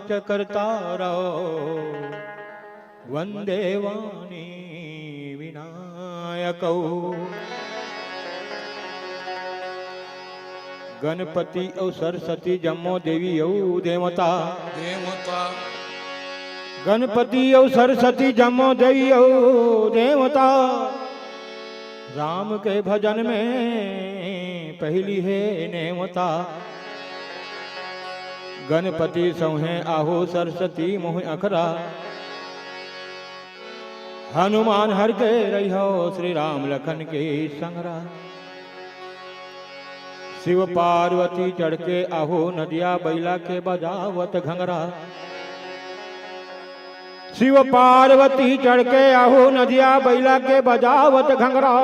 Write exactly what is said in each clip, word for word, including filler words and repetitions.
च कर्तारौ वन्दे वाणी विनायकौ। गणपति अउ सरस्वती जम्मो देवी अउ देवता। देवता। गणपति अउ सरस्वती जम्मो देवी अउ देवता। राम के भजन में पहिली हे नेवता। गणपति सौंहे आहो सरस्वती मोह अखरा। हनुमान हर के रहिहो श्री राम लखन के संगरा। शिव पार्वती चढ़ के आहो नदिया बइला के बजावत घंगरा। शिव पार्वती चढ़ के आहो नदिया बइला के बजावत घंगरा।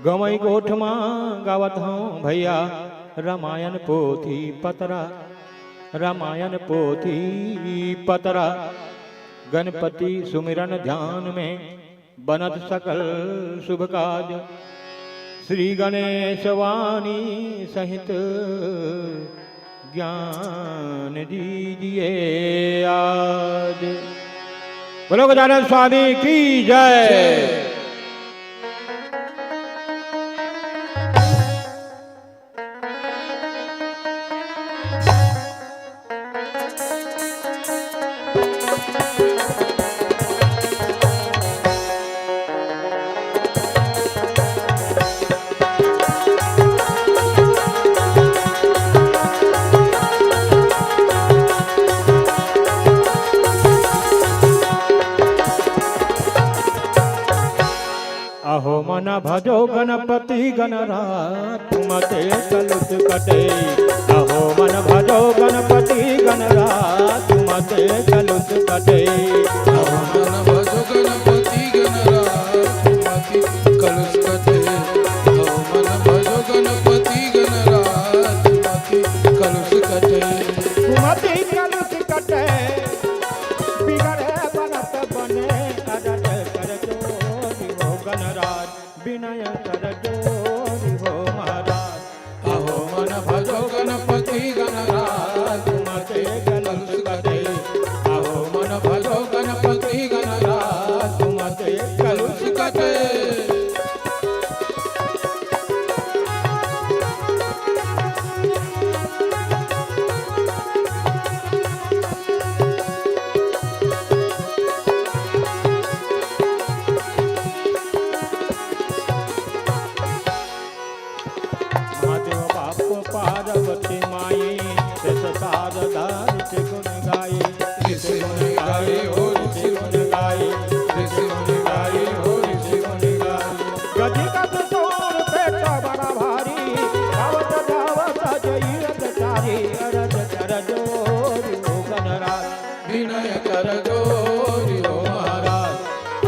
गंवई गोठ म गावत हंव भइया रामायण पोथी पतरा, रामायण पोथी पतरा। गणपति सुमिरन ध्यान में बनत सकल शुभ काज। श्री गणेश वाणी सहित ज्ञान दीजिए आज। बोलो गजानन स्वामी की जय। अहो मन भजो गणपति गणराज, तुमते कलुष कटे। अहो मन भजो गणपति गणराज, तुमते कलुष कटे। अहो मन भजो गणपति गणराज, तुमते कलुष कटे। अहो मन भजो गणपति गणराज, तुमते कलुष कटे। तुमते कलुष कटे, बिगड़े बनत बने, अरज कर जोरि हो गणराज। विनय कर जोरि हो महाराज। अहो मन भजो गणपति गणराज, तुमते कलुष कटे। अहो मन भजो गणपति गणराज, तुमते कलुष कटे। महादेव बाप पार्वती माई, शेष शारदा ऋषि गुण गाई। ऋषि गुण गाई हो, ऋषि गुण गाई। ऋषि गुण गाई हो, ऋषि गुण गाई। गज गज शोर पेट बड़ा भारी, गावत गावत जई अत्याचारी। अरज कर जोरि हो गणराज, विनय कर जोरि हो महाराज।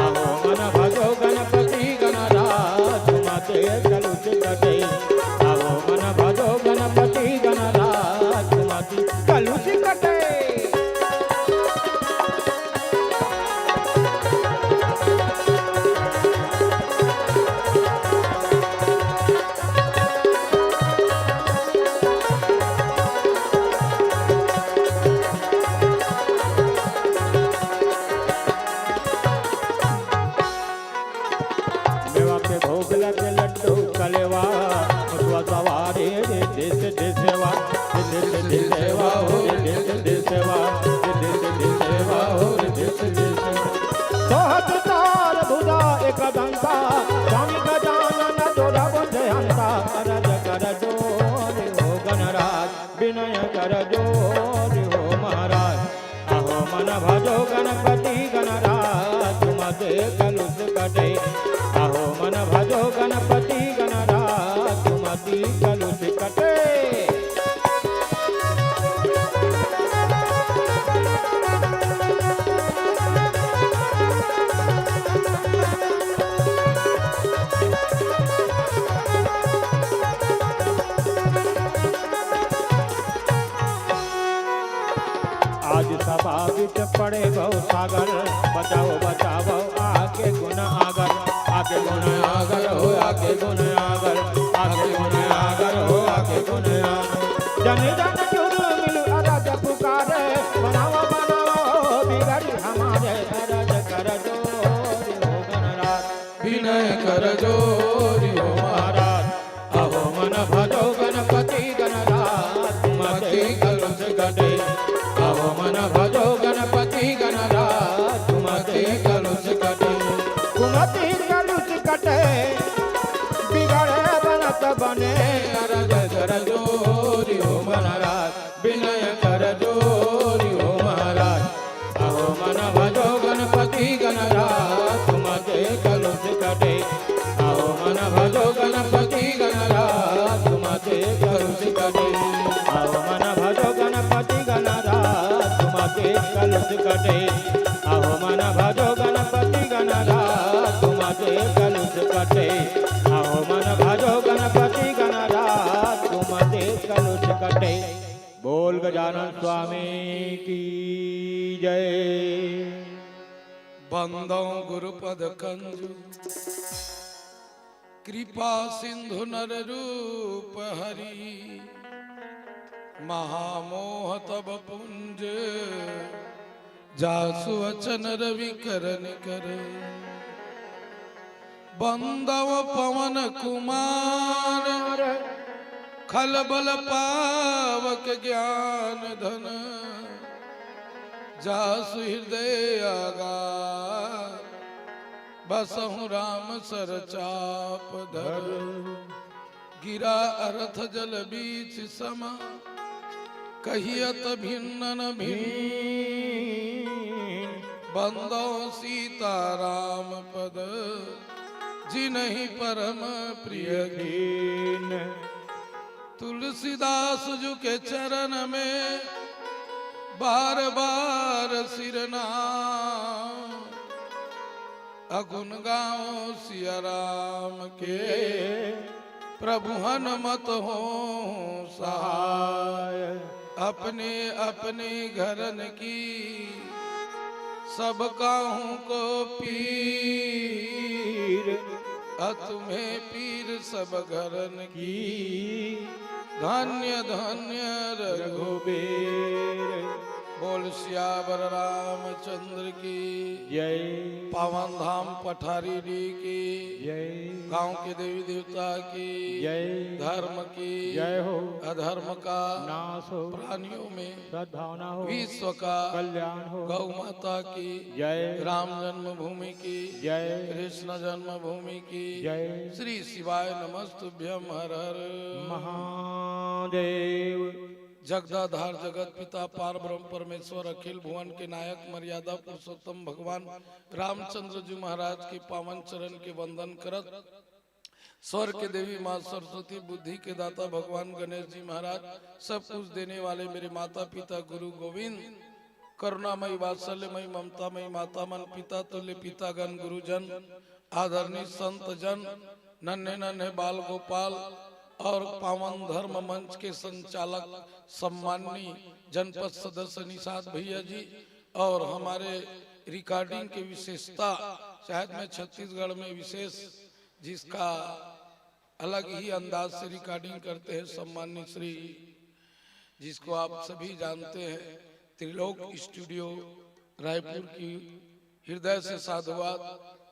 अहो मन भजो गणपति गणराज, तुमते कलुष कटे। अहो मन भजो गणपति गणराज, तुमते कलुष कटे। मेवा के भोग लगे लड्डू कलेवा, मुसवा सवारी रे देश देशवा, देश देशवा हो रे देश देशवा, देश देशवा हो रे देश देशवा। सोहत चार भुजा एक दंता, स्वामी गजानन तोरा बुझे हंता, अरज कर जोरि हो गणराज, विनय कर जोरि हो महाराज। अहो मन भजो गणपति गणराज, तुमते कलुष कटे। अहो मन भजो गणपति गणराज, तुमते कलुष कटे। आज सभा बिच पड़े भव सागर, बचाओ बचाओ आके गुण आगर, आके गुण आगर हो, आके गुण आगर, आके गुण आगर हो, आके गुण आगर। जन जन जुर्मिल अरज पुकारे, कटे। अहो मन भजो गणपति गणराज, कुमति कलुष कटे। कुमति कलुष कटे, बिगड़े बनत बने। अरज कर जोरि हो गणराज, विनय कर जोरि हो महाराज। अहो मन भजो गणपति गणराज, कुमति कलुष कटे। अहो मन भजो गणपति गणराज, कुमति कलुष कटे। अहो मन भजो गणपति गणराज, कुमति कलुष कटे। अहो मन भजो गणपति गणराज, कुमति कलुष कटे। अहो मन भजो गणपति गणराज, कुमति कलुष कटे। बोल गजानन स्वामी की जय। बंदौ गुरुपद कंजु, कृपा सिंधु नर रूप हरि। महामोह तब पुंज, जासु वचन रवि कर निकर। बंदव पवन कुमार, खलबल पावक ज्ञान धन। जासु हृदय आगार, बसहु राम सर चाप धर। गिरा अरथ जल बीच समा, कहियत भिन्न न भिन्न। बंदौ सीता राम पद, जिनहि परम प्रिय दीन। तुलसीदास जु के चरण में, बार बार सिरनाम। अगुन गावों सिया राम के, प्रभु हनुमत हों सहाय। अपने अपने घरन की, सब काहू को पीर। अतुम्हें पीर सब घरन की, धन्य धन्य रघुबीर। बोल सियावर रामचंद्र की जय। पावन धाम पठारी डी की जय। गांव के देवी देवता की जय। धर्म की जय हो। अधर्म का नाश हो। प्राणियों में सद्भावना हो। विश्व का कल्याण हो। गौ माता की जय। राम जन्मभूमि की जय। कृष्ण जन्मभूमि की जय। श्री शिवाय नमस्तुभ्यं हर हर महादेव। जगदाधार जगत पिता पार ब्रह्म परमेश्वर अखिल भुवन के नायक मर्यादा पुरुषोत्तम भगवान रामचंद्र जी महाराज के पावन चरण के वंदन करत, स्वर के देवी माँ सरस्वती, बुद्धि के दाता भगवान गणेश जी महाराज, सब कुछ देने वाले मेरे माता पिता गुरु गोविंद, करुणामयी वात्सल्यमयी ममतामयी माता मन, पिता तुल्य पितागण गुरुजन, आदरणीय संत जन, नन्हे नन्हे बाल गोपाल और पावन धर्म मंच के संचालक सम्माननीय जनपद सदस्य निषाद भैया जी और हमारे रिकॉर्डिंग के विशेषता, शायद मैं छत्तीसगढ़ में विशेष जिसका अलग ही अंदाज से रिकॉर्डिंग करते हैं सम्माननीय श्री, जिसको आप सभी जानते हैं, त्रिलोक स्टूडियो रायपुर की हृदय से साधुवाद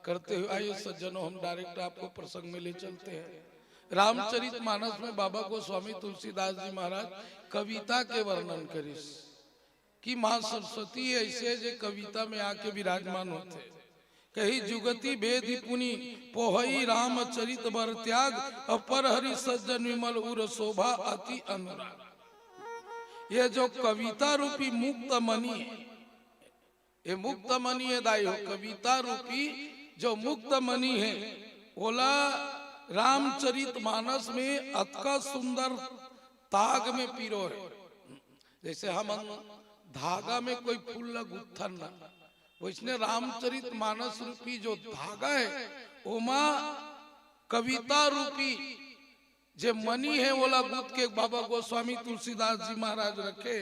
करते हुए, आइए सज्जनों, हम डायरेक्ट आपको प्रसंग में ले चलते हैं। रामचरित मानस में बाबा गोस्वामी तुलसीदास जी महाराज कविता के वर्णन करिस कि माँ सरस्वती ऐसे जे कविता में आके विराजमान होथे। कही जुगति भेदि पुनि पोहई रामचरित बर त्याग, अपर हरि सज्जन विमल उर शोभा अति अनुराग। ये जो कविता रूपी मुक्त मणि है, ये मुक्त मणि है दाई हो, कविता रूपी जो मुक्त मणि है, ओला रामचरित मानस में अतका सुंदर ताग में पिरो है। जैसे हमन धागा में कोई फूल ला गुथन ना, वैसने रामचरित मानस रूपी जो धागा है, ओमा कविता रूपी जे मणि है, ओला गुथ के बाबा गोस्वामी तुलसीदास जी महाराज रखे,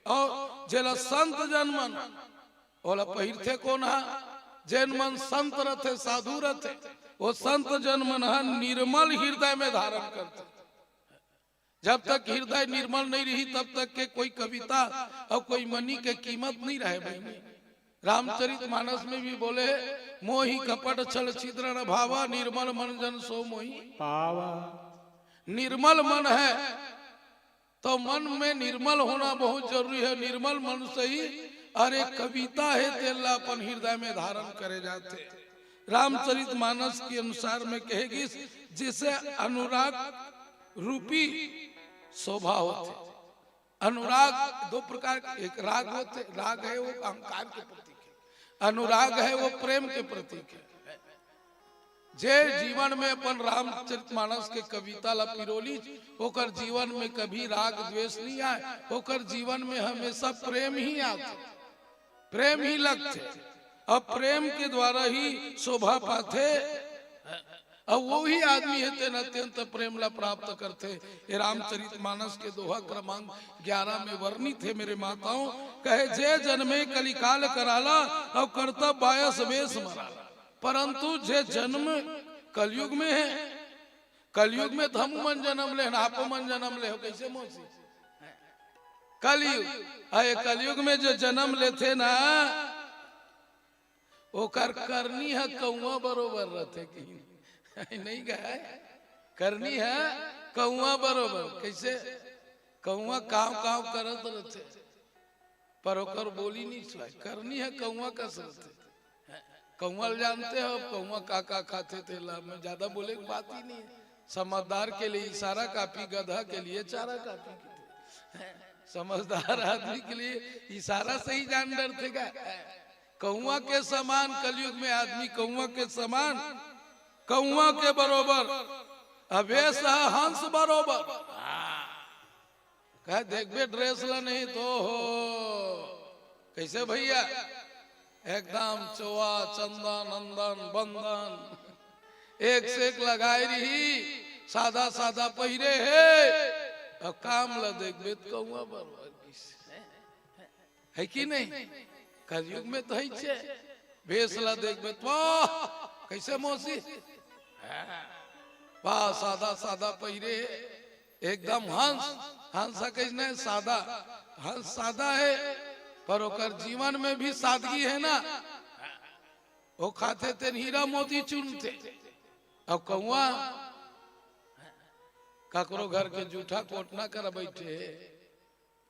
और जेला संत जन मन ओला पहिरथे कोन हा? जेन मन संत रथे, साधु रथे, वो संत जन मन ह निर्मल हृदय में धारण करथे। जब तक हृदय निर्मल नहीं रही, तब तक के कोई कविता और कोई मणि के कीमत नहीं रहे बहिनी। रामचरित मानस में भी बोले, मोहि कपट छल छिद्र न भावा, निर्मल मन जन सो मोहि पावा। निर्मल मन है, तो मन में निर्मल होना बहुत जरूरी है। निर्मल मन से ही, अरे, कविता है, तेला अपन हृदय में धारण करे जाथे। रामचरित मानस के अनुसार में कहे गिस, जैसे अनुराग रूपी शोभा होथे। अनुराग दो प्रकार के, एक राग होथे, राग है वो अहंकार के प्रतीक है, अनुराग है वो प्रेम के प्रतीक है। जे जीवन में अपन रामचरित मानस के कविता ला पिरोलिस, ओकर जीवन में कभी राग द्वेष नहीं आए, ओकर जीवन में हमेशा प्रेम ही आथे, प्रेम ही लगथे। अब प्रेम के द्वारा ही शोभा पाथे। अब वही आदमी हे तेन अत्यंत प्रेम ला प्राप्त करथे। ये रामचरित मानस के दोहा क्रमांक ग्यारह में वर्णित है मेरे माताओं। कहे, जे जन्मे कलिकाल कराला, अब करतब बायस बेस मराला। परंतु जे जन्म कलयुग में है, कलयुग में तो हमू मन जन्म ले हन, आपो मन जन्म ले हो, कैसे मौसी? कलयुग, अरे, कलयुग में जो जन्म लेथे ना, ओकर करनी ह कौआ बरोबर रथे कि नहीं गए? करनी ह कौआ बरोबर। कैसे? कौआ काव काव करत रथे, पर ओकर बोली नहीं सुनाय। करनी ह कौआ कस रथे। कौआ ल जानते हो, कौआ का का खाथे तेला? मैं ज्यादा बोले के बात ही नहीं है। समझदार के लिए इशारा काफी, गधा के लिए चारा काफी। समझदार आदमी के लिए इशारा से ही जान डरथे का। कौआ के समान कलयुग में आदमी, कौआ के समान, कौआ के बरोबर, अबे सह हंस बरोबर। कह देखबे ड्रेस ला नहीं तो हो। कैसे भैया? एकदम चोआ, चंदन, अंदन, बंदन, एक से एक लगाए रही, सादा सादा पहिरे हे। अब काम ला देखबे त कौआ बरोबर किस, है कि नहीं? कलयुग में तो है छे। भेस ला देखबे त वाह, कैसे मौसी? वाह, सादा सादा पहिरे हे, एकदम हंस। हंस ह कइसने? सादा। हंस सादा है, पर ओकर जीवन में भी सादगी है ना। वो खाथे तेन हीरा मोती चुनथे। अब कौआ ककरो घर के जूठा कोटना कर बैठे हे,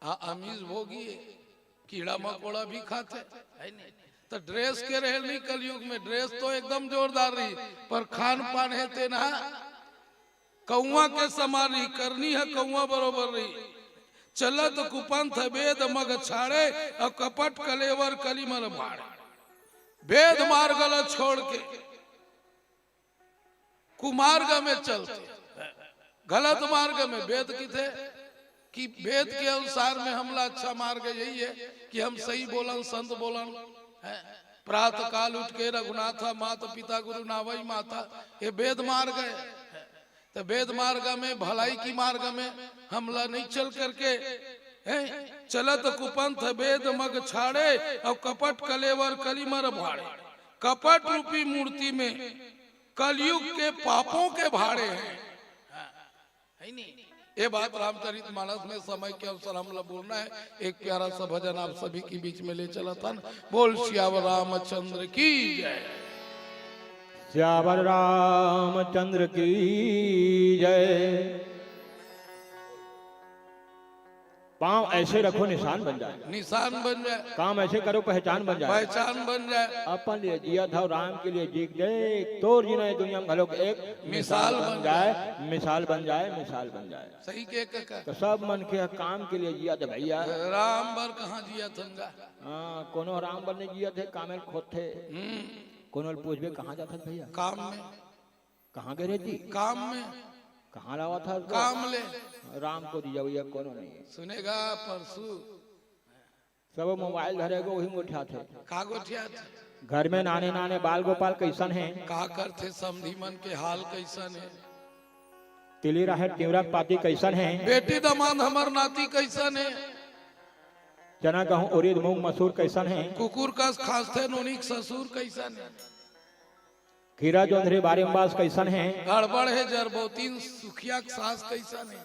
आ अमीज भोगी हे, कीड़ा मकोड़ा भी खाथे, है नहीं? तो ड्रेस के रहे नहीं कलयुग में, ड्रेस तो एकदम जोरदार रही, पर खान पान है तेन ह कौआ के समान रही, करनी ह कौआ बरोबर रही। चलत कुपंथ वेद मग छाड़े, अउ कपट कलेवर कलिमर भाड़े। वेद मार्ग ल छोड़ के कुमार्ग में चलथे, गलत मार्ग में। वेद किथे कि वेद के अनुसार में हमला अच्छा मार्ग यही है कि हम सही बोलन, संत बोलन, हैं? प्रातः काल उठ के रघुनाथा, माता पिता गुरु नावई माथा, ये वेद मार्ग है। तो वेद मार्ग में, भलाई की मार्ग में हमला नहीं चल करके, हैं? चलत कुपंथ वेद मग छाड़े, अउ कपट कलेवर कलिमर भाड़े। कपट रूपी मूर्ति में कलयुग के पापों के भाड़े हैं। है नहीं? ये बात रामचरित मानस में समय के अवसर हमला बोलना है। एक प्यारा सा भजन आप सभी के बीच में ले चलत हन। बोल सियावर रामचंद्र की जय। सियावर रामचंद्र की जय। पाँव ऐसे रखो निशान बन जाए। निशान बन जाए। काम ऐसे करो पहचान बन जाए। पहचान बन जाए। अपन लिए जियत हव, राम के लिए जी के देख, तोर जीना ये दुनिया में घलोक एक मिसाल बन जाए, मिसाल बन जाए, मिसाल बन जाए। सही के काका। तो सब मन के काम के लिए जियत हे भैया। राम बर कहाँ जियत हन गा? हाँ, कोनो राम बर नहीं जियत हे, कामे ल खोदथे। हम्म। कोनो ल पूछबे कहाँ जात हस भैया? काम में। कहाँ गए रहे जी? काम में। कहाँ लावत हस? काम ले। राम कोती जावइया कोनो नहीं। सुने गा परसू। सब मोबाइल धरे गो, वही में गोठियाथे। का गोठियाथे? घर में नाने नाने बाल गोपाल कइसन हे? का करथे समधी मन के हाल कइसन हे? तिली राहेर तिंवरा के पाती कइसन हे? बेटी दमांद हमर नाती कइसन हे? चना गहूं उरिद मूंग मसूर कइसन हे? कुकुर कस खांसथे नोनी के ससुर कइसन हे? खीरा जोंधरी बारी म बास कइसन हे? गड़बड़ हे जरबोतिन सुखिया के सास कइसन हे?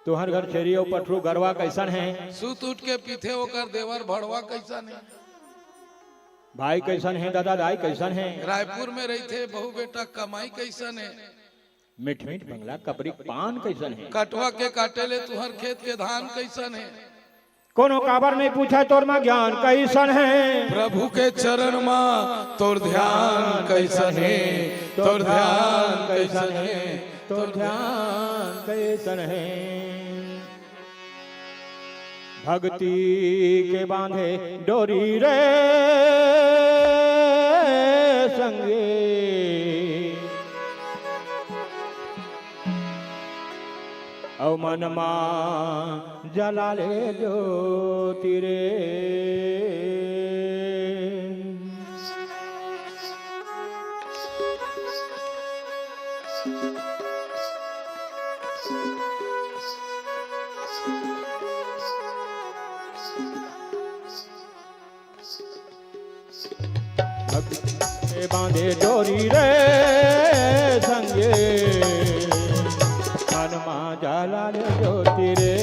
तुंहर घर छेरी अउ पठरू गरवा कइसन हे? सुत उठ के पीथे ओकर देवर भड़वा कइसन हे? भाई कइसन हे, ददा दाई कइसन हे? रायपुर में रहिथे बहू बेटा कमाई कइसन हे? मीठ मीठ बंगला कपरी पान कइसन हे? कटवा के काटे ले तुहर खेत के धान कइसन हे? कोनो काबर नइ पूछय तोर म ज्ञान कइसन हे? प्रभु के चरण म तोर ध्यान कइसन हे? तोर ध्यान कइसन हे? तोर ध्यान कइसन हे? भक्ति के बांधे डोरी रे संगी, अउ मन मा जला ले ज्योति रे। भक्ति के बांधे डोरी रे संगे, मन मा जला ले ज्योति रे।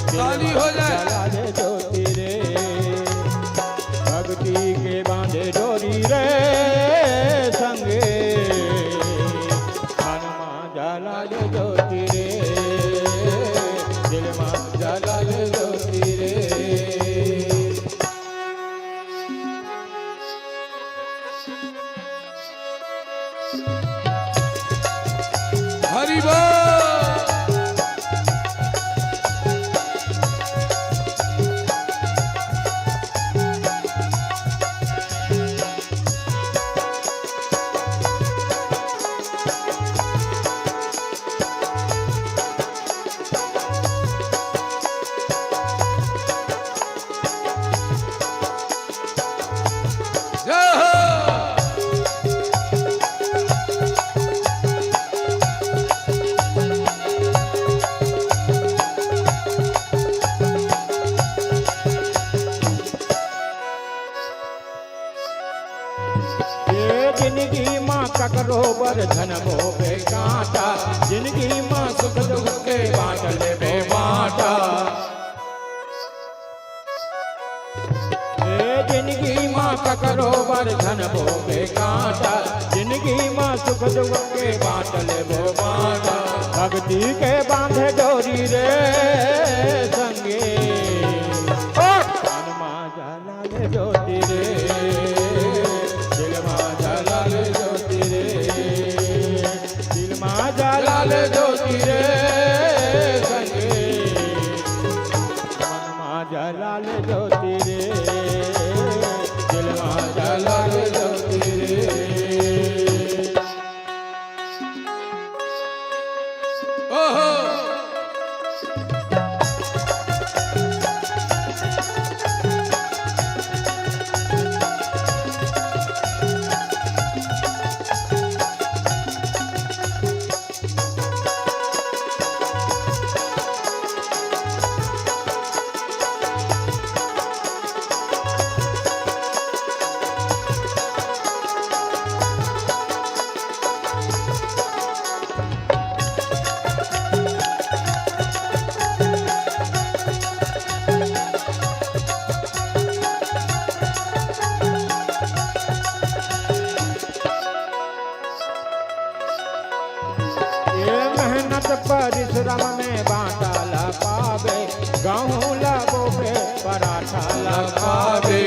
ताली हो जाए। जला ले ज्योति रे। भक्ति के बांधे डोरी रे संगे, मन मा जला ले ज्योति रे, दिल मा जला ले ज्योति रे। हरि बोल। जय हो। ए जिनगी मा ककरो बर झन बोबे कांटा, जिनगी मा सुख दुख के बांट लेबे बांटा। ए जिनगी मा ककरो बर झन बोबे कांटा, जिनगी मा सुख दुख के बांट लेबो बांटा। भक्ति के बांधे डोरी रे संगे, ओ! मन मा जला ले ज्योति रे, दिल मा जला ले ज्योति रे, दिल मा जला ले ज्योति रे संगे, मन मा जला ले ज्योति रे, दिल मा जला ले ज्योति रे। ओहो। ए मेहनत परिश्रम में बांटा ला पाबे, गहूं ला बोबे, पराठा ला पाबे।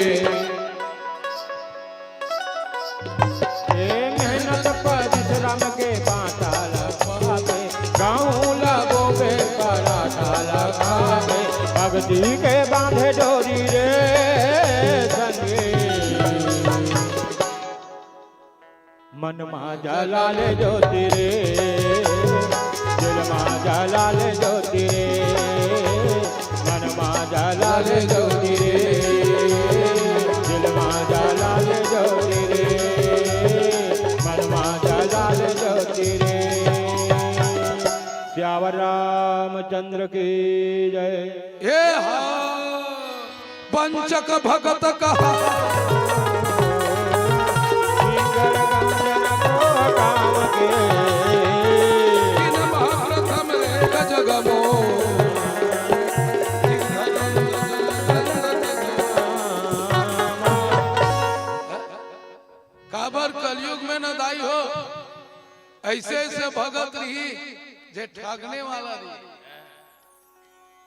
ए मेहनत परिश्रम के बांटा ला पाबे, गहूं ला बोबे, पराठा ला पाबे। भक्ति के बांधे डोरी रे संगे, मन मा जला ले ज्योति रे, दिल मा जला ले ज्योति रे, मन मा जला ले ज्योति रे, दिल मा जला ले ज्योति रे, मन मा जला ले ज्योति रे। सियावर रामचंद्र की जय। ए हा। वंचक भगत कहा। किंकर गंजन को काम के। किन महाप्रथम एक जग मो। काबर कलयुग में न दाई हो, ऐसे ठगने वाला रही,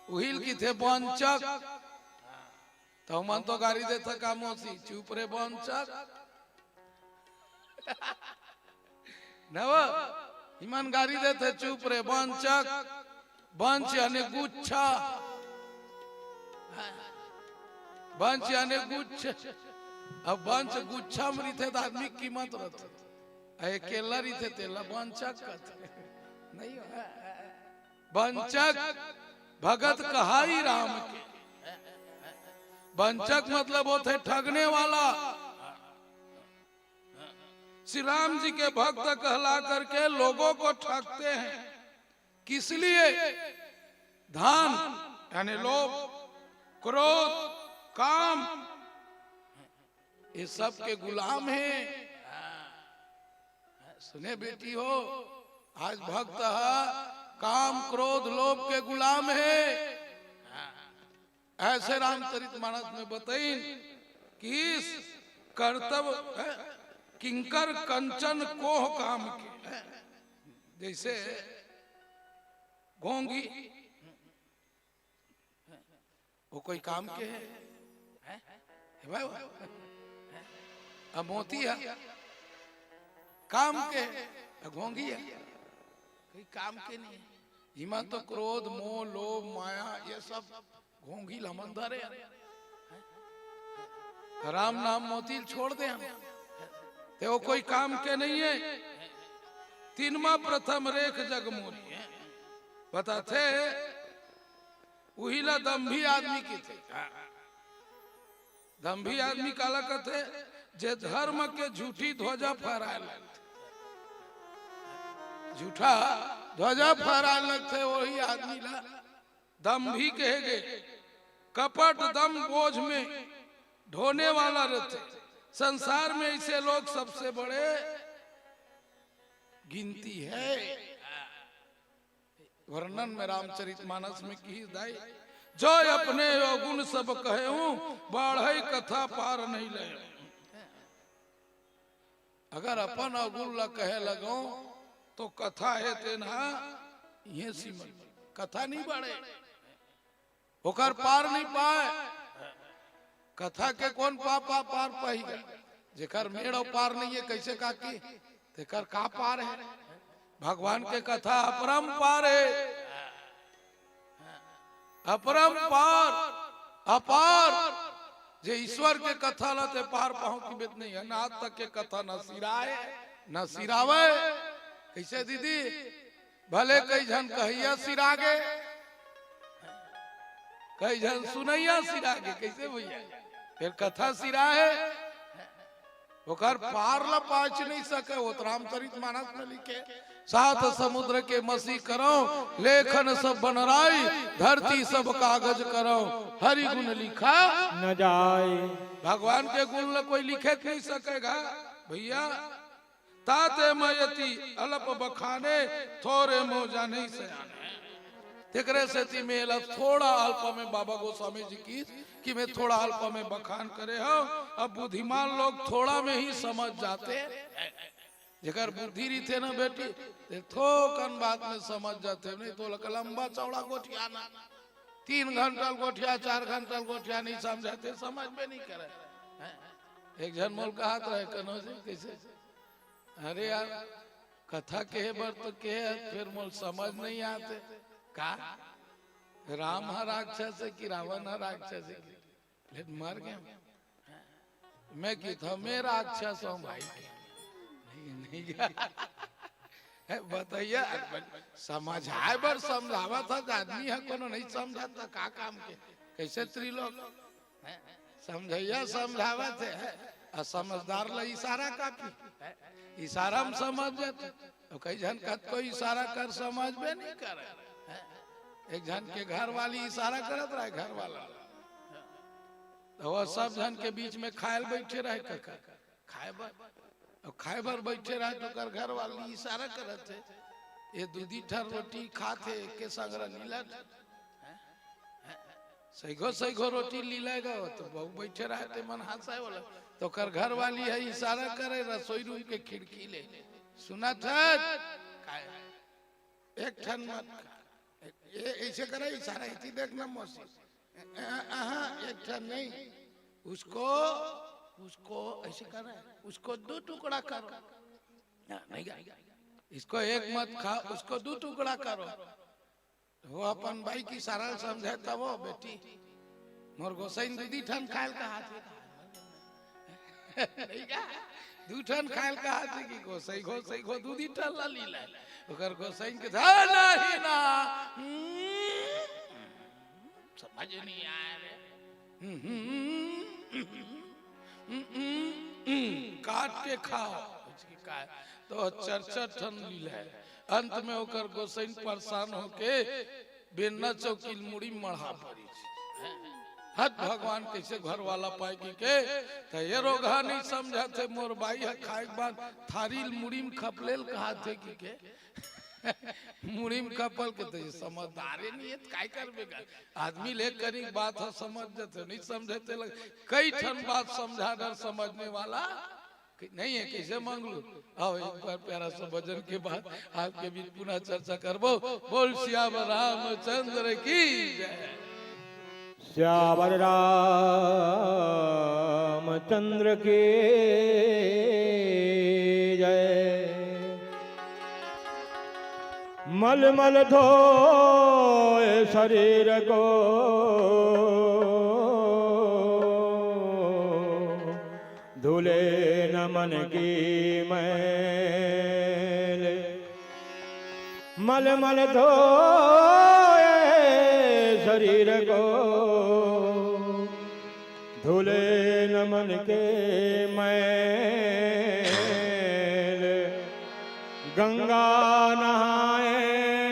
उहिल किथे बंचक। त हमन तो गारी देथन का मौसी, चुप रे बंचक। न वो, इमन गारी देथे, चुप रे बंचक। बंच यानी गुच्छा। बंच यानी गुच्छ। अब बंच गुच्छा म रहिथे त आदमी कीमत रहिथे। अउ अकेला रहिथे तेला बंचक कथे। नहीं हो। बंचक भगत कहाई राम के। बंचक मतलब होथे ठगने वाला। श्री राम जी के भक्त कहला करके लोगों को ठगते हैं। किस लिए? धन यानी लोभ, क्रोध, काम, ये सब के गुलाम है। सुने बेटी हो, आज भक्त ह काम, क्रोध, लोभ के गुलाम है। ऐसे रामचरित मानस में बताइन कि इस कर्तव्य, हैं, किंकर कंचन कोह काम के, हैं, जैसे घोंघी, वो कोई काम के है? हैं? हे भाई, वो? अब मोती है, काम के है, अब घोंघी है, कोई काम के नहीं है। इमा तो क्रोध, मोह, लोभ, माया, ये सब घोंघी ल हमन धरे हन। राम नाम मोती ल छोड़ दे हन। ते वो कोई काम के नहीं है। तिनमा प्रथम रेख जग मोरी है। बताथे, उही ला दम्भी आदमी कथे। दम्भी आदमी काला कथे? जे धर्म के झूठी ध्वजा फहराए लगथे। झूठा ध्वजा फहराए लगथे, वही आदमी ला दम्भी कहे गे। कपट दम बोझ में ढोने वाला रहथे। संसार में ऐसे लोग सबसे बड़े गिनती है। वर्णन में रामचरित मानस में किहिस दाई, जो अपने अवगुण सब कहेहूँ, बाढ़ई कथा पार नहीं ले। अगर अपन अवगुण ला कहे लगो तो कथा हे तेन हा इहे सीमा, कथा नहीं बाढ़े। ओकर पार नहीं पाए। कथा के कौन पा, पा, पार पाही गा? जेकर मेड़ अउ पार नहीं है, कैसे काकी? तेकर का पार है? भगवान के कथा अपरंपार है, अपरंपार, अपार। जे ईश्वर के कथा ला ते पार पाहूं की बेत नहीं है, ना आज तक के कथा ना सिराए, ना सिरावे। कैसे दीदी? भले कई झन कहैया सिरागे, कई झन सुनैया सिरागे, कैसे भैया? फिर कथा सिराहे, ओकर पार ला पाच नहीं सके। वो तो रामचरित मानस में लिखे, सात समुद्र के मसी करौं, लेखन सब बनराई, धरती सब कागज करौं, हरि गुण लिखा न जाए। भगवान के गुण ला कोई लिखे नहीं सकेगा भैया। ताते मैं अति अल्प बखाने, थोरे मोह जाने सयाने। तेकरे सेती मैं एला थोड़ा अल्प में, बाबा गोस्वामी जी की, कि मैं थोड़ा अल्प में बखान करे हूँ। अब बुद्धिमान लोग थोड़ा में ही समझ जाते हैं। जेकर बुद्धि रहिथे ना बेटी, ते थोकन बात में समझ जाते, नहीं तो लक-, लंबा चौड़ा गोठियाना, तीन घंटा ल गोठिया, चार घंटा ल गोठिया, नहीं समझाते, समझ में नहीं करे। हैं? एक झन मोल कहत रहे, कनो जी, कैसे? अरे यार, कथा कहे बर तो कहे, फिर मोल समझ नहीं आते। का? राम ह राक्षस है कि रावण ह राक्षस है? ले मर गए। मैं किथंव, मैं राक्षस हूँ भाई। नहीं, नहीं। है, बताइए, समझाए बर समझावत ह, आदमी ह कोनो नहीं समझत, त का काम के? कैसे त्रिलोक? हैं? समझैया समझावत है, अउ समझदार ला इशारा काफी। इशारा में समझ जाते। अब कई झन कतको इशारा कर, समझबे नहीं करे। हैं? एक झन के घर वाली इशारा करत रहे, घर वाला। त वो सब झन के बीच में खाए ल बैठे रहे कका, खाए बर। अब खाए बर बैठे रहे त ओकर घर वाली इशारा करत हे, ये दू दी ठन रोटी खात हे, एके संग ल लीलत। सैगो सैगो रोटी लीलेगा, वो तो बहू बैठे रहे, ते मन हंसाए वाला। त ओकर घर वाली ह इशारा करे रसोई रूम के खिड़की ले, सुनत हस? खाए। एक ठन मत खा। ए, ऐसे करे इशारा, इसी देखना मौसी। अ-, अ-, अहाँ, एक ठन नहीं। उसको, उसको ऐसे कर रहा है, उसको दो टुकड़ा करो। हाँ, नहीं क्या? इसको एक मत खा, उसको दो टुकड़ा करो। वो अपन बाई के इशारा समझे तब वो बेटी, मोर गोसाइन दूधी ठन खायल कहा थे। नहीं क्या? दू ठन खायल कहा थे कि गोसाई, गोसाई को दूधी ठन ला ली ले। ओकर गोसाइन के था नहीं ना। हम्म, समझ नहीं आया रे। हम्म, हम्म, हम्म, हम्म, हम्म, काट के खाओ। उसकी का-, तो चर्चा ठन लीला है। अंत में ओकर गोसाइन परेशान होके बेन्ना चौकी ल मुड़ी मढ़ा पड़ी। हत भगवान कैसे घर वाला पाए कि के, त ये रोगहा नहीं समझा थे, मोर बाई ह खाए के बाद थारी ल मुड़ी में खपले ल कहा थे कि के। मुड़ी में खपल के तो ये समझदारे नहीं है, त काय करबे का? आदमी ले करी बात ह समझ जथे, नहीं समझे ते लग। कई ठन बात समझा डर समझने वाला कि नहीं है, कैसे मांग लो? आओ, एक बार प्यारा सा भजन के बाद आपके बीच पुनः चर्चा करबो। बोल सियावर रामचंद्र की जय। सियावर रामचंद्र की जय। मल मल धोए शरीर को, धुले न मन की मैल। मल मल धोए शरीर को, धुले न मन के मैल। गंगा नहाए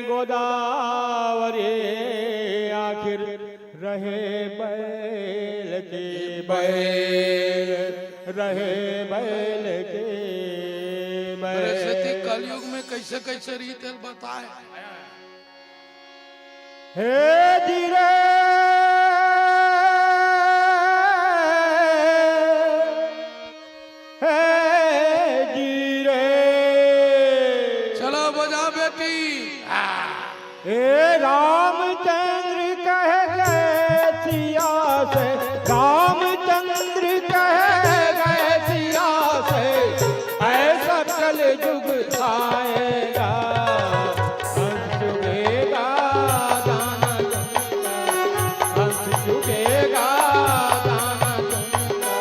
गोदावरी, आखिर रहे बैल की बैल, रहे बैल की बैल। बरे सेती कलयुग में कैसे कैसे रीत हे बताए। हे जी रे, हे जी रे। चलो बजा बेटी। हाँ। हे रामचंद्र कह गए सिया से, रामचंद्र कह गए सिया से, ऐसा कलयुग आएगा। हंस चुगेगा दाना दूंगा, हंस चुगेगा दाना दूंगा,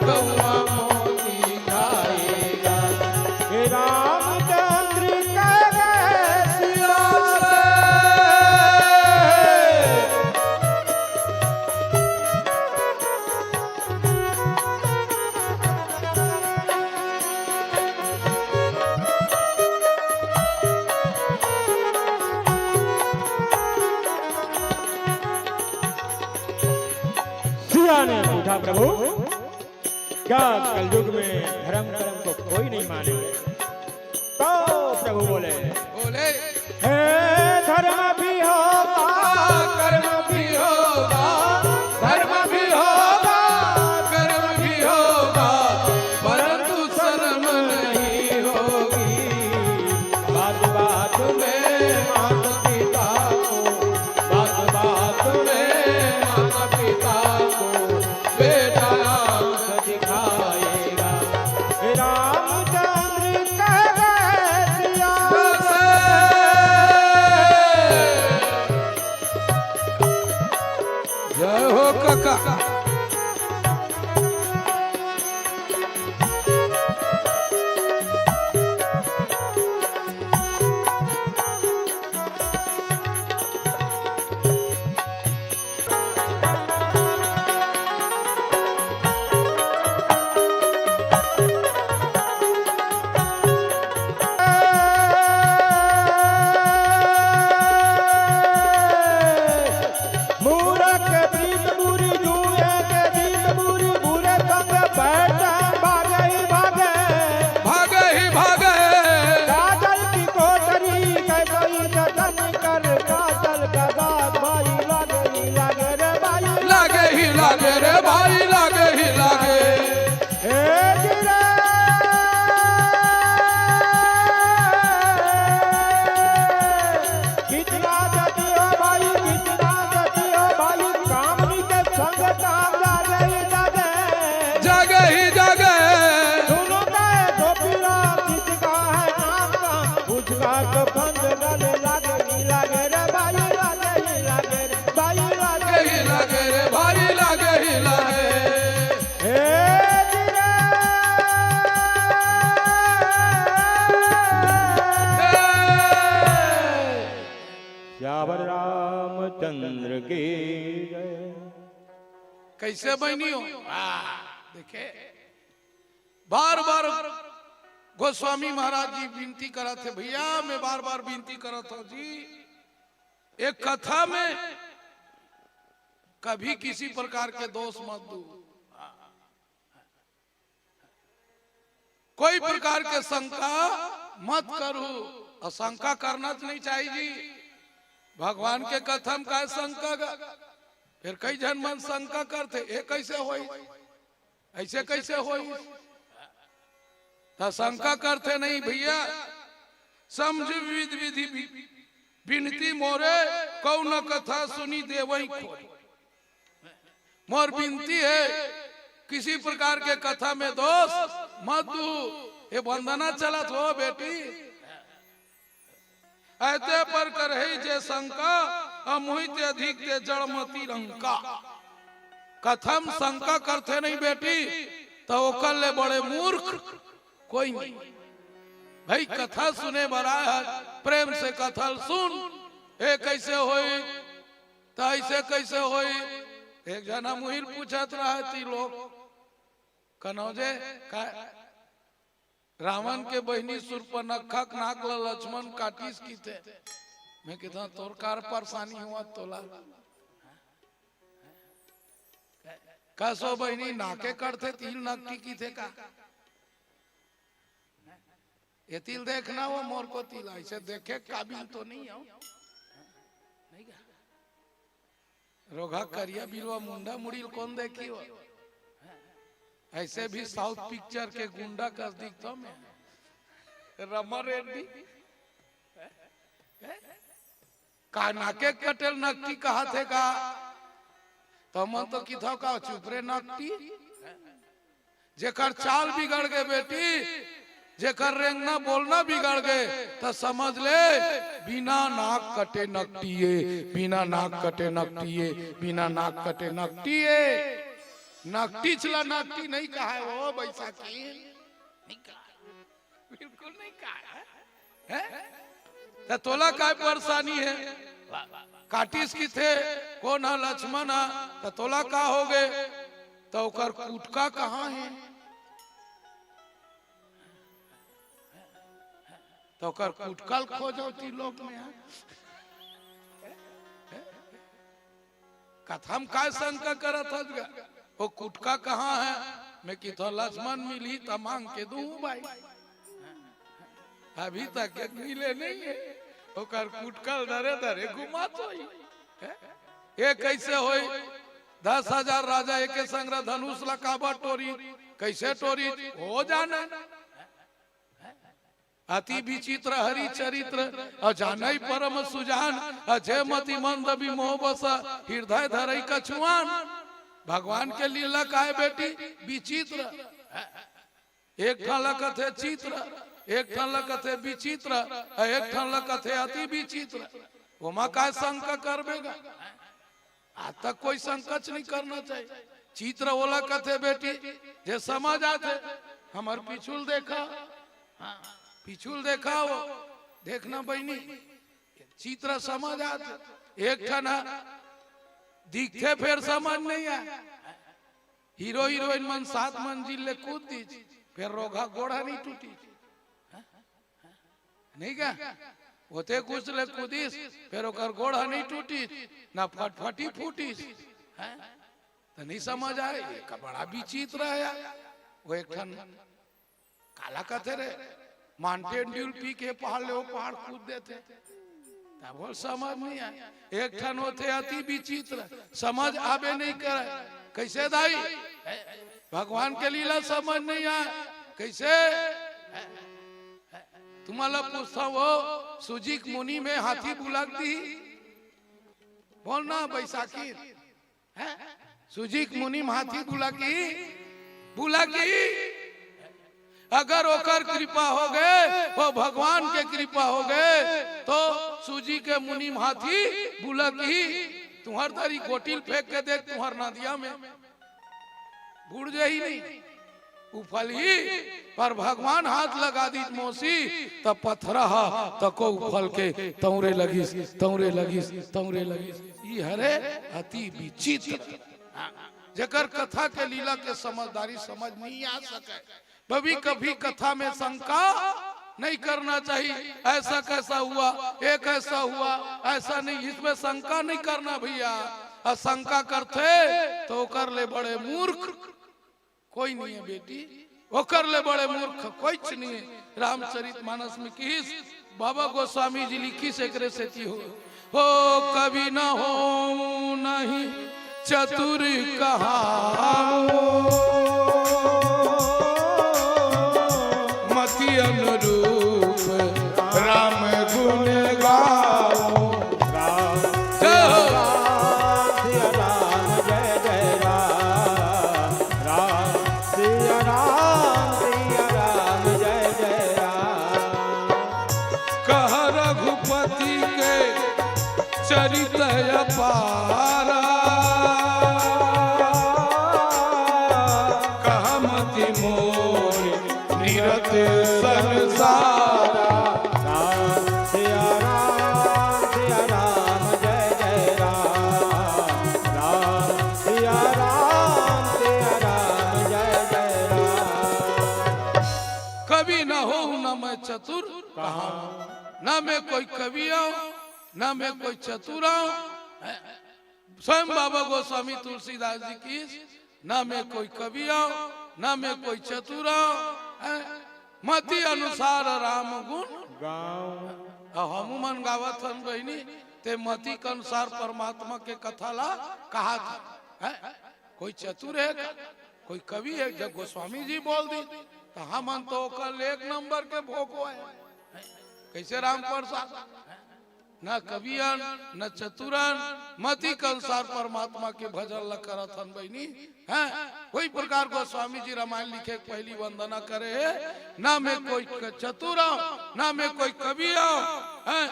गौआ मोती खाएगा। हे रामचंद्र कह गए सिया से। सिया ने पूछा, प्रभु, क्या कलयुग में धर्म कर्म को कोई नहीं माने? तो प्रभु बोले, बोले। हे धर्म भी होगा, कर्म भी होगा, धर्म भी होगा, कर्म भी होगा, परंतु शर्म नहीं होगी। बात बात में माता पिता को, बात बात में माता पिता को बेटा आंख दिखाएगा। रामचंद्र कह गए सिया से। जय हो काका। मूरख प्रीत बुरी, जुए के प्रीत बुरी, बुरे संग बैठे भागे ही भागे। भागे ही भागे। काजल की कोठरी कैसे जतन कर, काजल का दाग भाई लागे ही लागे रे भाई। लागे ही लागे रे भाई, लागे ही लागे। हे जी रे। कैसे बहिनी हो? वाह, देखे, बार बार गोस्वामी महाराज जी विनती करत हे, भैया मैं बार बार विनती करत हूँ जी, एक कथा में कभी किसी प्रकार के दोष मत दू, कोई प्रकार के शंका मत करू। और शंका करना तो नहीं चाहिए जी। भगवान के कथा में काय शंका का? फिर कई झन मन शंका करथे, "ए कैसे होई? ऐसे कैसे होई?" त शंका करथे नहीं भैया। समझ विविध विधि वि-, विनती मोरे, कौन कथा सुनी देवई खोई। मोर विनती है, किसी प्रकार के कथा में दोष मत दू। ये वंदना चलत हो बेटी, ऐते पर करही जे शंका, अमुहित अधिक ते जड़मति रंका। कथा म शंका करथे नहीं बेटी, त ओकर ले बड़े मूर्ख कोई नहीं। भाई, कथा सुने बर आय हस, प्रेम से कथा ल सुन। ए कैसे होई, त ऐसे कैसे होई? एक जना मुहिल पूछत रहय ती लोग, कनौजे का रावण के बहिनी सूर्पनखा के नाक ल लक्ष्मण काटिस किथे। मैं किथंव, तोर का परेशानी होवत तोला? कस ओ बहिनी, नाके कटथे त इही ल नकटी किथे का? एती ल देखना वो मोर कोती ल, ऐसे देखे काबिल तो नहीं हो, नहीं का? रोगहा करिया बिलवा मुंडा मुड़ी ल कोन देखी हो? ऐसे भी साउथ पिक्चर के गुंडा कस दिखथंव मैं। रमा रेड्डी। का नाके कटे ल नकटी कहत हे का? त मन तो किथंव का, चुप रे नकटी। जेकर चाल बिगड़ गे बेटी, जेकर रेंगना बोलना बिगड़ गे, त समझ ले, बिना नाक कटे नकटी ए, बिना नाक कटे नकटी ए, बिना नाक कटे नकटी ए। नकटीच ला नकटी नहीं कहय वो बैसाखी, नहीं कहय, बिल्कुल नहीं कहय। हैं? त तोला काय परेशानी हे? काटिस किथे, कोन ह? लक्ष्मण ह। त तोला का होगे? त ओकर कुटका कहाँ हे? त ओकर कुटका ल खोजव ती लोक में, हाँ? कथा म काय शंका करत हस गा? ओ कुटका कहाँ हे? मैं किथंव, लक्ष्मण मिलही त मांग के दूहूं भाई। अभी तक एक मिले नहीं हे। ओकर कुटका ल धरे धरे घुमात होही। हैं? ए कैसे होई? दस हजार राजा एके संग रहे, धनुष ला काबर टोरी? कैसे टोरी? हो जाने। अति विचित्र हरि चरित्र, अउ जानई परम सुजान, अउ जे मति मंद विमोह बस, हृदय धरई कछुआन। भगवान के लीला काय बेटी विचित्र। एक ठन ला कथे चित्र, एक ठन ला कथे विचित्र, अउ एक ठन ला कथे अति विचित्र। ओमा काय शंका करबे गा? आज तक कोई शंकाच नहीं करना चाहिए। चित्र ओला कथे बेटी, जे समझ आथे। हमर पीछू ल देखा, हाँ, पीछू ल देखा वो, देखना बहिनी, चित्र समझ आथे। एक ठन ह दिखथे फेर समझ नहीं आय। हीरो हीरोइन मन सात मंजिल ले कूद दिस, फेर रोगहा गोड़ ह नहीं टूटिस। नहीं का? ओते कुछ ले कूदिस, फेर ओकर गोड़ ह नहीं टूटिस, ना फटफटी फूटिस। हैं? त नहीं समझ आय, ये का बड़ा विचित्र हे यार। वो एक ठन काला कथे रे, Mountain Dew पी के पहाड़ ले वो पहाड़ कूद देथे। तब वो समझ नहीं आय। एक ठन होथे अति विचित्र, समझ आबे नहीं करे। कैसे दाई? भगवान के लीला समझ नहीं आय। कैसे? तुम्हारा पूछता वो, सुजिक मुनि में हाथी बुला के दिही? बोलना बैसाखी। हैं? सुजिक मुनि में हाथी बुला के, बुला के। अगर ओकर कृपा होगे, वो भगवान के कृपा होगे, तो सुजिक मुनि में हाथी बुला के, तुहर धरी गोटी ल फेंक के देख, तुहर नदिया में बूड़ जाही नहीं। उफलही, पर भगवान हाथ लगा दीस मौसी, त पथरा ह तको उफल के तौरे लगिस, तौरे लगिस, तौरे लगिस। ई हरे अति विचित्र। हाँ, जेकर कथा के लीला के समझदारी समझ नहीं आ सके, कभी कभी कथा में शंका नहीं करना चाहिए। ऐसा कैसा हुआ, ये कैसा हुआ, ऐसा नहीं, इसमें शंका नहीं करना भैया। और शंका करथे तो ओकर ले बड़े मूर्ख कोई नहीं है बेटी, ओकर ले बड़े मूर्ख कोई नहीं है। रामचरित मानस में किहिस, बाबा गोस्वामी जी लिखिस एकरे सेती हो, हो कवि न हो नहीं चतुर कहाओ, मति अनुरूप राम गुण गाओ। राम जय हो। राम सिया राम जय जय राम। राम सिया राम सिया राम जय जय राम। कह रघुपति के चरित अपारा, कह मति मोर निरत संसारा। राम सिया राम सिया राम जय जय राम। राम सिया राम सिया राम जय जय राम। कवि न हो न मैं चतुर कहा, न मैं कोई कवि हूँ, न मैं कोई चतुर हूँ। स्वयं बाबा गोस्वामी तुलसीदास जी किहिस, ना मैं कोई कवि हूँ, ना मैं कोई चतुर हूँ, हैं? मति अनुसार राम गुण गाओ। अब हमू मन गावत हन बहिनी, ते मति के अनुसार परमात्मा के कथा ला कहात हन, हैं? कोई चतुर है का? कोई कवि है? जब गोस्वामी जी बोल दी, तो हमन तो ओकर एक नंबर के भोको है, हैं? कैसे राम प्रसाद, हैं? न कवियन, न चतुरन, मति के अनुसार परमात्मा के भजन ल करत हन बहिनी। हैं? कोई प्रकार गोस्वामी जी रामायण लिखे के पहली वंदना करे हे, ना मैं कोई क-, चतुर हूँ, ना मैं कोई कवि हूँ, हैं?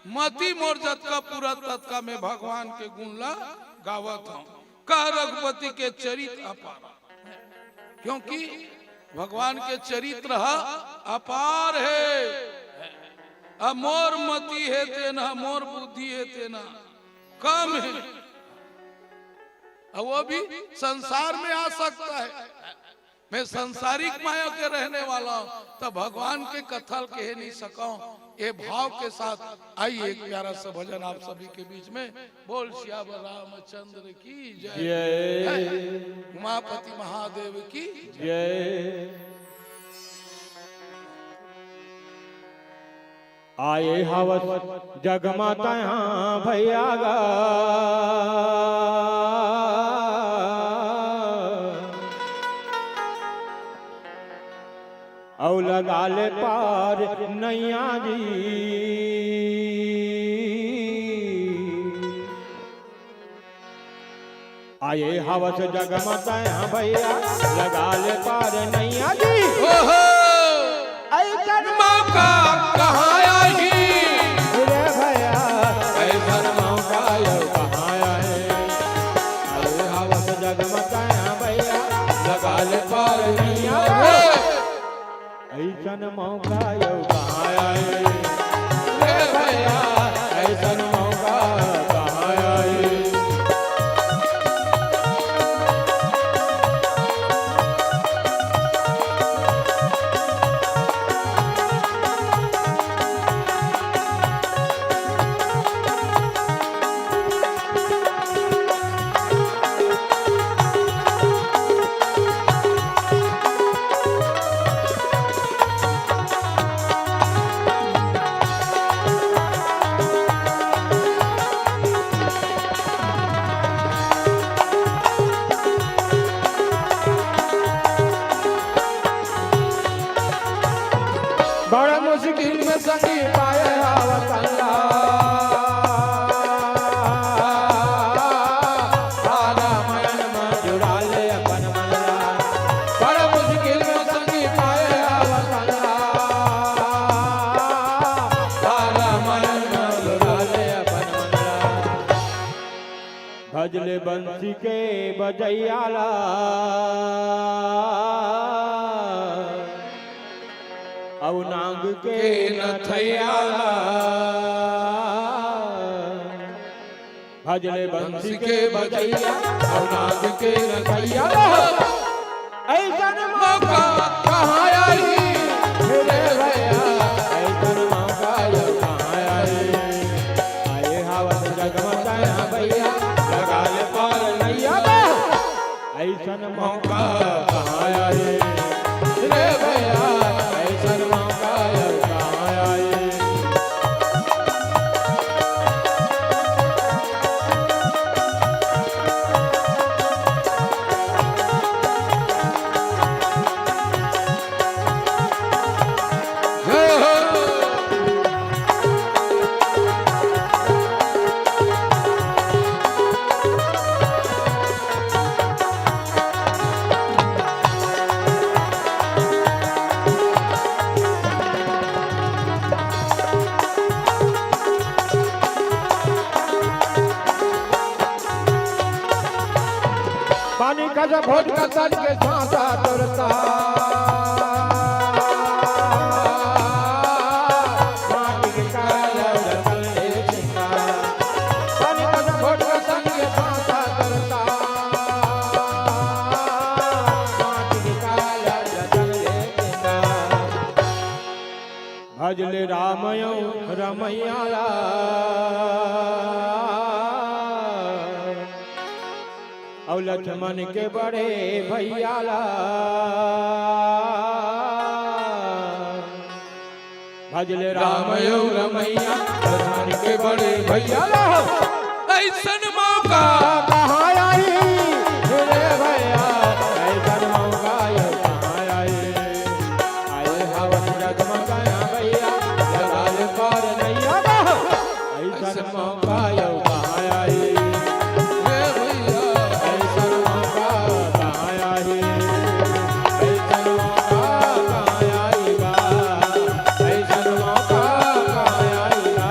मति मोर जतका पूरा ततका मैं भगवान के गुण ला गावत हूँ। कह रघुपति के चरित अपार। क्योंकि भगवान के चरित्र ह अपार हे। अब मोर मति हे तेन ह, मोर बुद्धि हे तेन ह कम हे। अब वो भी संसार में आ सकता है। मैं सांसारिक माया के रहने वाला हूँ, तो भगवान के कथा ल कहे नहीं सकूँ। ये भाव के साथ आइए, एक प्यारा सा भजन आप सभी के बीच में। बोल सियावर रामचंद्र की जय। जय। उमापति महादेव की जय। आए हवस जग म तैं हा भैया गा। अउ लगा ले पार नैया जी। आए हवस जग म तैं हा भैया, लगा ले पार नैया जी। ओहो! अइसन मौका कहाँ आही? रे भैया, अइसन मौका अउ कहाँ आही? आए हवस जग म तैं हा भैया, लगा ले पार नैया जी। अइसन मौका अउ कहाँ आही? रे भैया, अइसन मौका कहाँ आही? ले बंसी के बजैया ला, अउ नाग के नथैया ला। भजले बंसी के बजैया, अउ नाग के नथैया। अइसन मौका कहाँ आही रे भैया, अइसन मौका यो कहाँ आही। आए हवस जगमगाया भैया, लगा ले पार नैया बा। अइसन मौका कहाँ आए रे भैया, अइसन मौका कहाँ आए। पानी का जब घोट का तन के सांसा तुरता। माटी के काया रतन ए चिंता। पानी का जब घोट का तन के सांसा तुरता। माटी के काया रतन ए चिंता। भजले राम यो रमैया ला, अउ लक्ष्मण के बड़े भैया ला। भजले राम यो रमैया, लक्ष्मण के बड़े भैया ला। अइसन मौका कहाँ आही रे भैया, अइसन मौका यो कहाँ आही। आए हवस जगमगाया भैया, लगा ले पार नैया बा। अइसन मौका यो कहाँ आही रे भैया, अइसन मौका कहाँ आही। अइसन मौका कहाँ आही बा, अइसन मौका कहाँ आही बा।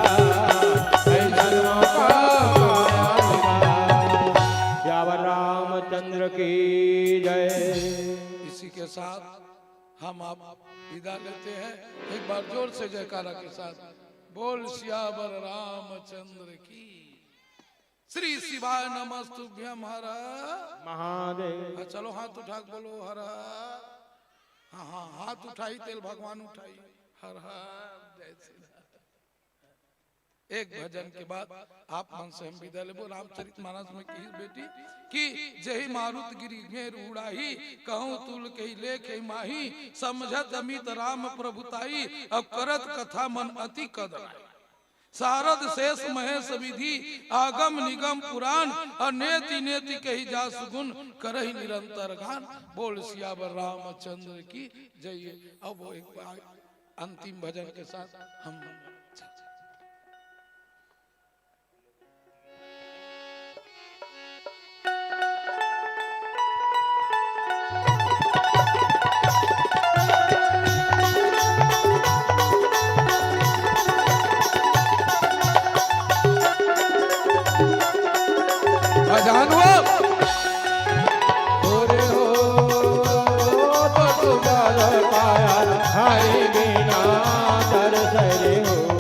सियावर रामचंद्र की जय। इसी के साथ हम आप विदा लेते हैं। एक बार जोर से जयकारा के साथ बोल सियावर रामचंद्र की। श्री शिवाय नमस्तुभ्यम हर महादेव। हाँ, चलो हाथ उठा के बोलो हर हर। हाँ, हाँ, हाथ उठाई, तेल भगवान उठाई। हर हर जय श्री राम। एक भजन के बाद आप मन से हम विदा लेबो। रामचरित मानस में कही बेटी कि जही मारुत गिरि मेरु उड़ाही, कहूँ तुल कही लेखे माही, समझत अमित राम प्रभुताई, अब करत कथा मन अति कदराई। सारद शेष महेश विधि आगम निगम पुराण, अनेति नेति कही जासु गुण करहि निरंतर गान। बोल सियावर रामचंद्र की जय। अब वो एक बार अंतिम भजन के साथ हम अजानुआ। ओरे हो, तो तुझा पाया, हरि बिना तरस रे हो।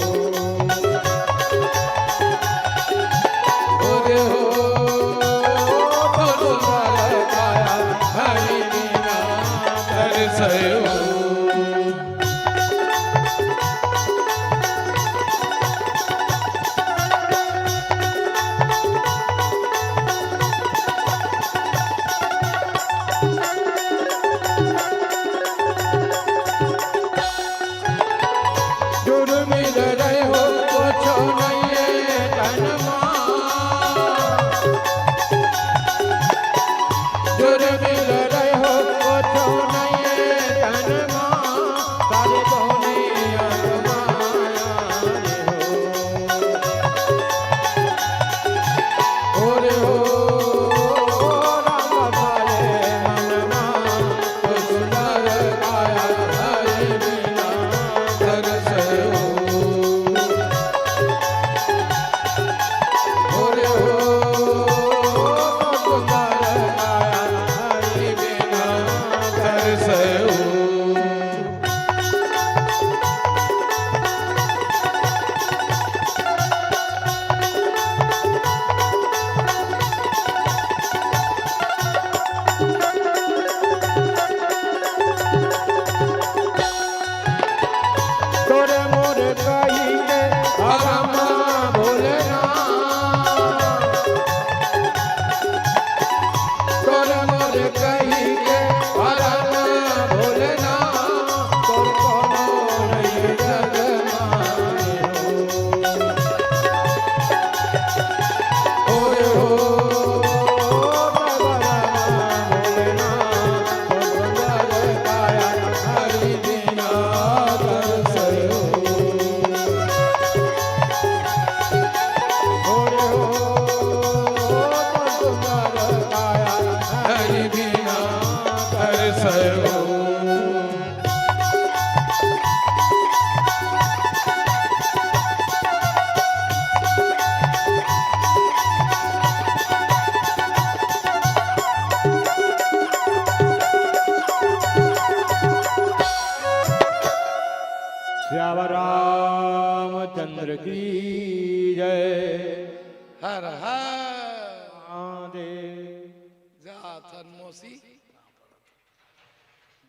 नाथन मोसी।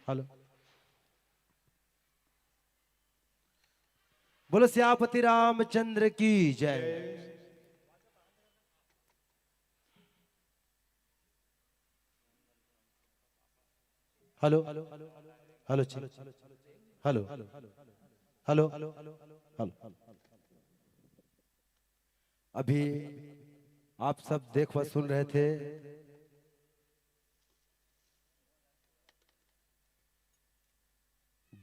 हेलो, बोलो सियापति रामचंद्र की जय। हेलो, हेलो जी। Hello, hello, hello. अभी आप सब देख व सुन रहे थे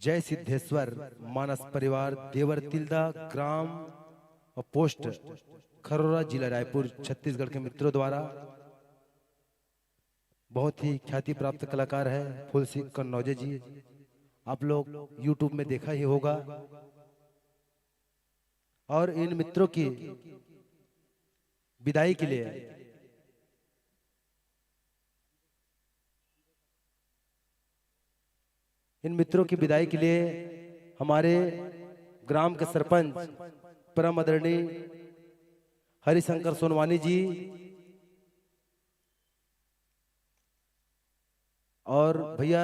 जय सिद्धेश्वर मानस परिवार देवर तिल्दा, ग्राम और पोस्ट खरोरा, जिला रायपुर, छत्तीसगढ़ के मित्रों द्वारा बहुत ही ख्याति प्राप्त कलाकार है फूल सिंह कन्नौजे जी। आप लोग YouTube में देखा ही होगा। और इन मित्रों की विदाई के लिए, इन मित्रों की विदाई के लिए हमारे ग्राम के सरपंच परम आदरणीय हरिशंकर सोनवानी जी और भैया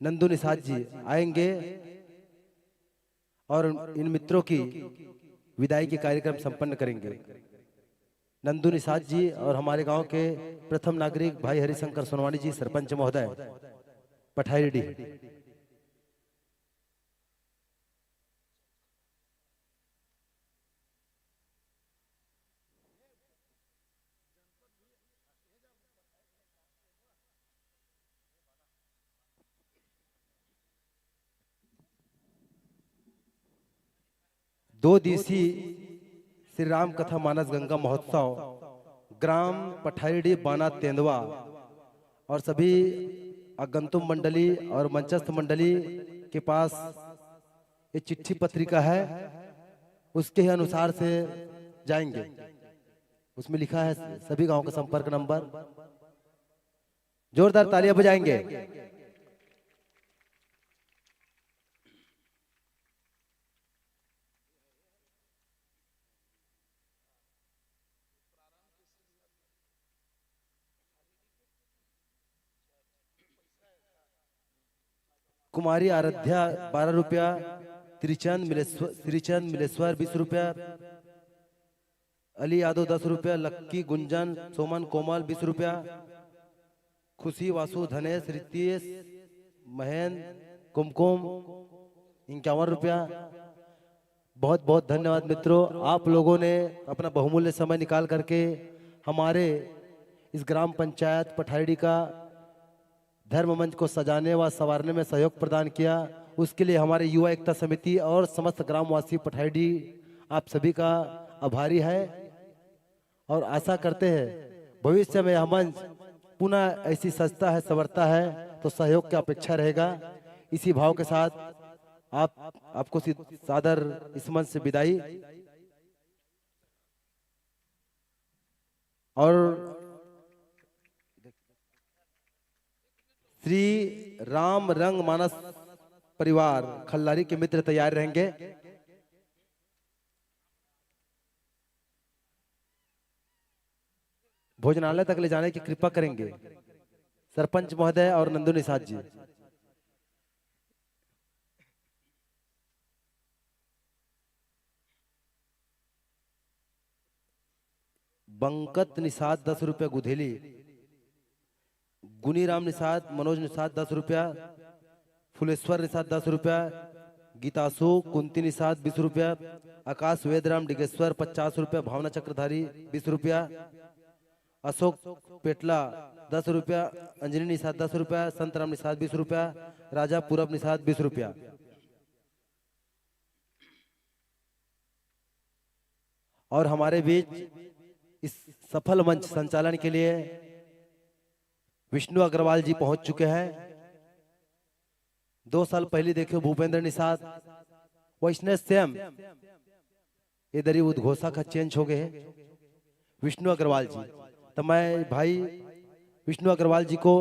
नंदू निषाद जी आएंगे और इन मित्रों की विदाई के कार्यक्रम संपन्न करेंगे। नंदू निषाद जी और हमारे गांव के प्रथम नागरिक भाई हरिशंकर सोनवानी जी, सरपंच महोदय, पठाईडीह। दो दिवसीय श्री राम कथा मानस गंगा महोत्सव ग्राम पठारीडीह बाना तेंदवा और सभी आगंतुक मंडली और मंचस्थ मंडली के पास ये चिट्ठी पत्रिका है, उसके ही अनुसार से जाएंगे। उसमें लिखा है सभी गांव का संपर्क नंबर। जोरदार तालियां बजाएंगे। कुमारी आराध्या बारह रुपया, त्रिचंद मिलेश्वर, त्रिचंद मिलेश्वर बीस रुपया, अली यादव दस रुपया, लक्की गुंजन सोमन कोमल बीस रुपया, खुशी वासु धनेश रितेश महेंद्र कुमकुम इक्यावन रुपया। बहुत बहुत धन्यवाद मित्रों, आप लोगों ने अपना बहुमूल्य समय निकाल करके हमारे इस ग्राम पंचायत पठाईडीह का धर्म मंच को सजाने व संवारने में सहयोग प्रदान किया। उसके लिए हमारे युवा एकता समिति और समस्त ग्रामवासी पठाईडीह आप सभी का आभारी है और आशा करते हैं भविष्य में यह मंच पुनः ऐसी सजता है, संवरता है तो सहयोग की अपेक्षा रहेगा। इसी भाव के साथ आप, आपको सी-, सादर इस मंच से विदाई। और श्री राम रंग मानस परिवार खल्लारी के मित्र तैयार रहेंगे। भोजनालय तक ले जाने की कृपा करेंगे सरपंच महोदय और नंदू निषाद जी। बंकत निषाद दस रुपया गुधेली, गुनीराम निषाद, मनोज निषाद दस रुपया, फुलेश्वर निषाद दस रुपया, गीतासु कुंती निषाद बीस रुपया, आकाश वेदराम डिगेश्वर पचास रुपया, भावना चक्रधारी बीस रुपया, अशोक पेटला दस रुपया, अंजनी निषाद दस रुपया, संतराम निषाद बीस रुपया, राजा पूरब निषाद बीस रुपया। और हमारे बीच इस सफल मंच संचालन के लिए विष्णु अग्रवाल जी पहुंच चुके हैं। दो साल पहले देखियो भूपेंद्र निषाद, वैसने सेम इधर ही उद्घोषक ह चेंज हो गए हैं विष्णु अग्रवाल जी। तो मैं भाई विष्णु अग्रवाल जी को